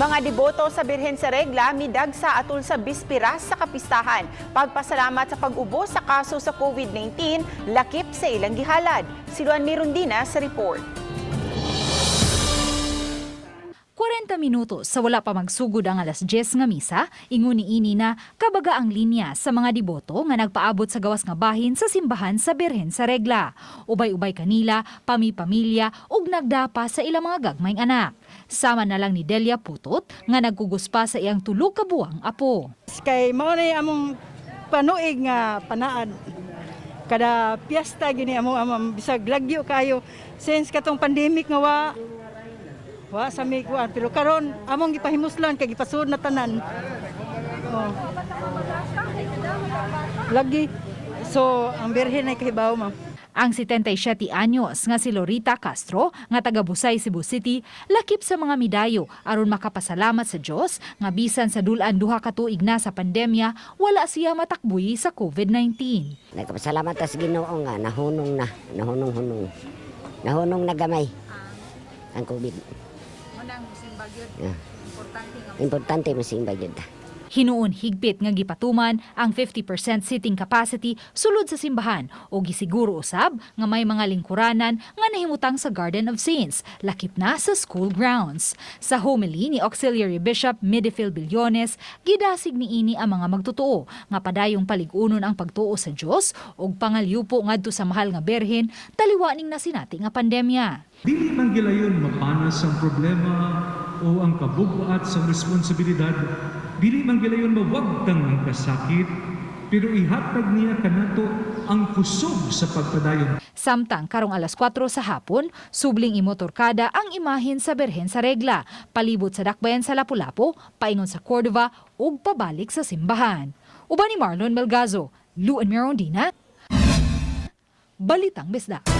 Mga deboto sa Birhen sa Regla midagsa atul sa bispiras sa kapistahan. Pagpasalamat sa pag-ubos sa kaso sa COVID-19, lakip sa ilang gihalad. Si Luan Mirundina sa report. 40 minutos sa wala pa magsugod ang alas 10 nga misa, ingon ni ini na kabaga ang linya sa mga deboto nga nagpaabot sa gawas nga bahin sa simbahan sa Birhen sa Regla. Ubay-ubay kanila, pami-pamilya ug nagdapa sa ilang mga gagmayng anak. Sama na lang ni Delia Putot nga nagkuguspa sa iyang 3 ka buwang apo. Kay mao ni among panuig nga panaad. Kada piyesta gini amo amam bisag lagyo kayo since katong pandemic nga wa sa mi kuan, pero karon among gipahimuslan kay gipasuod na tanan. Oh. Lagi, so ang Birhen ay kahibaw, ma'am. Ang 77 anyos nga si Lorita Castro nga taga Busay, Cebu City, lakip sa mga midayo aron makapasalamat sa Dios nga bisan sa dul-an 2 ka tuig na sa pandemya, wala siya matakbuyi sa COVID-19. Nagpasalamat ta sa Ginoo nga nahunong na, nahunong-hunong. Nahunong na gamay ang COVID. Yeah. Importante mo simba gyud ta. Hinuon higpit nga gipatuman ang 50% seating capacity sulod sa simbahan o gisiguro usab nga may mga lingkuranan nga nahimutang sa Garden of Saints, lakip na sa school grounds. Sa homily ni Auxiliary Bishop Midifil Billones, gidasig niini ang mga magtotoo nga padayong palig-unon ang pagtuo sa Dios ug pangalyupo ngadto sa mahal nga Berhen taliwa ning nasinati nga pandemya. Dili man gilayon mapanas ang problema o ang kabugat sa responsibilidad, dili man gilayon mawagtang ang kasakit, pero ihatag niya kanato ang kusog sa pagpadayon. Samtang karong alas 4 sa hapon, subling imotorkada ang imahen sa Berhen sa Regla, palibot sa dakbayan sa Lapu-Lapu, paingon sa Cordova ug pabalik sa simbahan. Uban ni Marlon Melgazo, Luan Mirondina, Balitang Bisdak.